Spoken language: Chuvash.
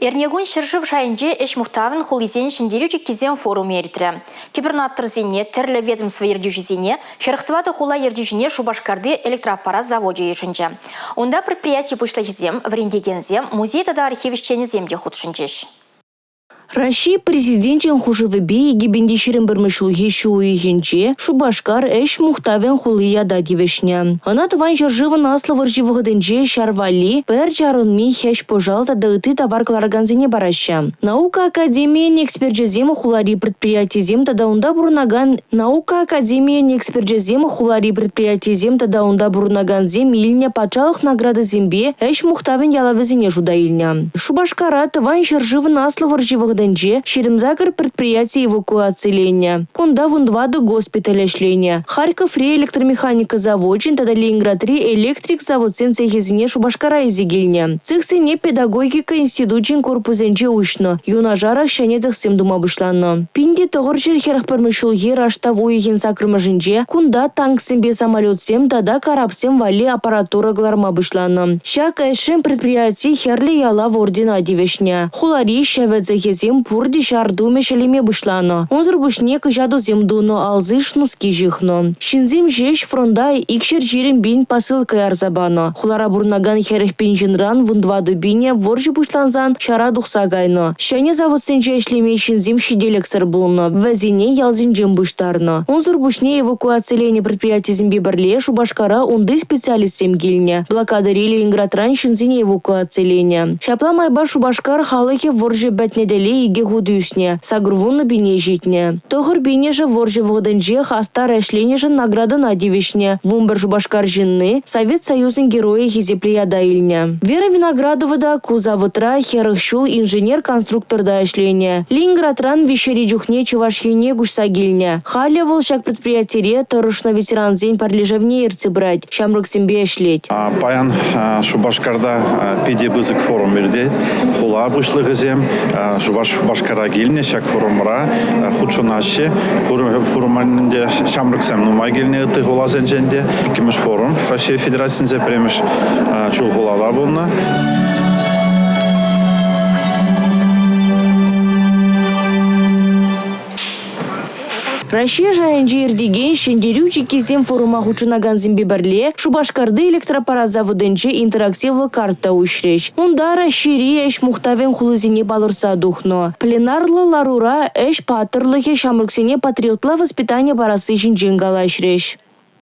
Эрнекун ҫӗршыв шайӗнче ӗҫ мухтавӗн хулисен ҫӗнтерӳ чиккисем форумӗ иртрӗ. Кӗпӗрнаттӑрсене, тӗрлӗ ведомство ертӳҫисене, 44 хула ертӳҫине Шупашкарти электроаппарат завочӗ йышӑнчӗ. Унта предприяти пуҫлӑхӗсем, вӗрентекенсем, музей тата архив ӗҫченӗсем те хутшӑнчӗҫ. Раҫҫей Президенчӗн хушӑвӗпе 2021 ҫулхи ҫу уйӑхӗнче Шупашкар ӗҫ мухтавӗн хули ята тивӗҫнӗ. Ӑна Тӑван ҫӗршывӑн Аслӑ вӑрҫи вӑхӑтӗнче ҫар валли пӗр чарӑнми хӗҫ-пӑшал тата ытти тавар кӑларакансене параҫҫӗ. Наука академийӗн эксперчӗсем хулари предприятисем тата унта пурӑнакан Наука академийӗн эксперчӗсем хулари предприятисем тата унта пурӑнакансем илнӗ патшалӑх наградисемпе ӗҫ мухтавӗн ялавӗсене шута илнӗ. Шупашкара Тӑван ҫӗршывӑн Аслӑ вӑрҫи вӑхӑтӗнче 28 предприяти эвакуациленӗ. Кунта 14 госпиталь ӗҫленӗ. Харьковри электромеханика завочӗн тата Ленинградри электрик заводсен цехӗсене Шупашкара илсе килнӗ. Цехсене педагогика институчӗн корпусӗнче уҫнӑ, юнашарах ҫӗнӗ цехсем тума пуҫланӑ. 1941 ҫулхи раштав уйӑхӗн 8-мӗшӗнче кунта танксемпе самолетсем тата карапсем валли аппаратура кӑларма пуҫланӑ. Ҫак ӗҫшӗн предприяти Хӗрлӗ Ялав ордена тивӗҫнӗ. Хулари ҫӗвӗ цехӗсем пурте ҫар тумӗ ҫӗлеме пуҫланӑ. Унсӑр пуҫне кӑҫатӑсем тунӑ, алсиш-нуски ҫыхнӑ. Ҫынсем ҫеҫ фронта 220 пин посылка ярса панӑ. Хулара пурӑнакан 40 пин ҫынран 14 пинӗ вӑрҫӑ пуҫлансан ҫара тухса кайнӑ. Ҫӗнӗ заводсенче ӗҫлеме ҫынсем ҫителӗксӗр пулнӑ, вӗсене ялсенчен пуҫтарнӑ. Унсӑр пуҫне эвакуациленӗ предприятисемпе пӗрле Шупашкара унти специалистсем килнӗ, блокадӑри Ленинградран ҫынсене эвакуациленӗ. Ҫапла майпа Шупашкар халӑхӗ вӑрҫӑ пӗтнӗ тӗле икӗ хут ӳснӗ, 80 пине ҫитнӗ. Тӑхӑр пинӗшӗ вӑрҫӑ вӑхӑтӗнче хастар ӗҫленӗшӗн наградӑна тивӗҫнӗ. 11 Шупашкар ҫынни Совет Союзӗн Геройӗ хисеплӗ ята илнӗ. Вера Виноградова та ку заводра 40 ҫул инженер-конструкторта ӗҫленӗ. Ленинградран виҫҫӗри чухне Чӑваш Ене куҫса килнӗ. Халӗ вӑл ҫак предприятире тӑрӑшнӑ ветерансен пӗрлешӗвне ертсе пырать, ҫамрӑксемпе ӗҫлет. Паян Шупашкарта питӗ пысӑк форум иртет. Хула пуҫлӑхӗсем Шупашкара килнӗ ҫак форумра хутшӑнаҫҫӗ. Форума ӗнтӗ ҫамрӑксем нумай килнӗ ытти хуласенчен те. Иккӗмӗш форум Раҫҫей Федерацийӗнче пӗрремӗш Чулхулара пулнӑ. Раҫҫей шайӗнче иртекен «Ҫӗнтерӳ чиккисем» форума хутшӑнакансемпе пӗрле Шупашкарти электроаппарат заводӗнче интерактивлӑ карта уҫрӗҫ. Унта Раҫҫейри ӗҫ мухтавӗн хулисене палӑртса тухнӑ. Пленарлӑ ларура ӗҫ паттӑрлӑхӗ ҫамрӑксене патриотла воспитани парасси ҫинчен калаҫрӗҫ.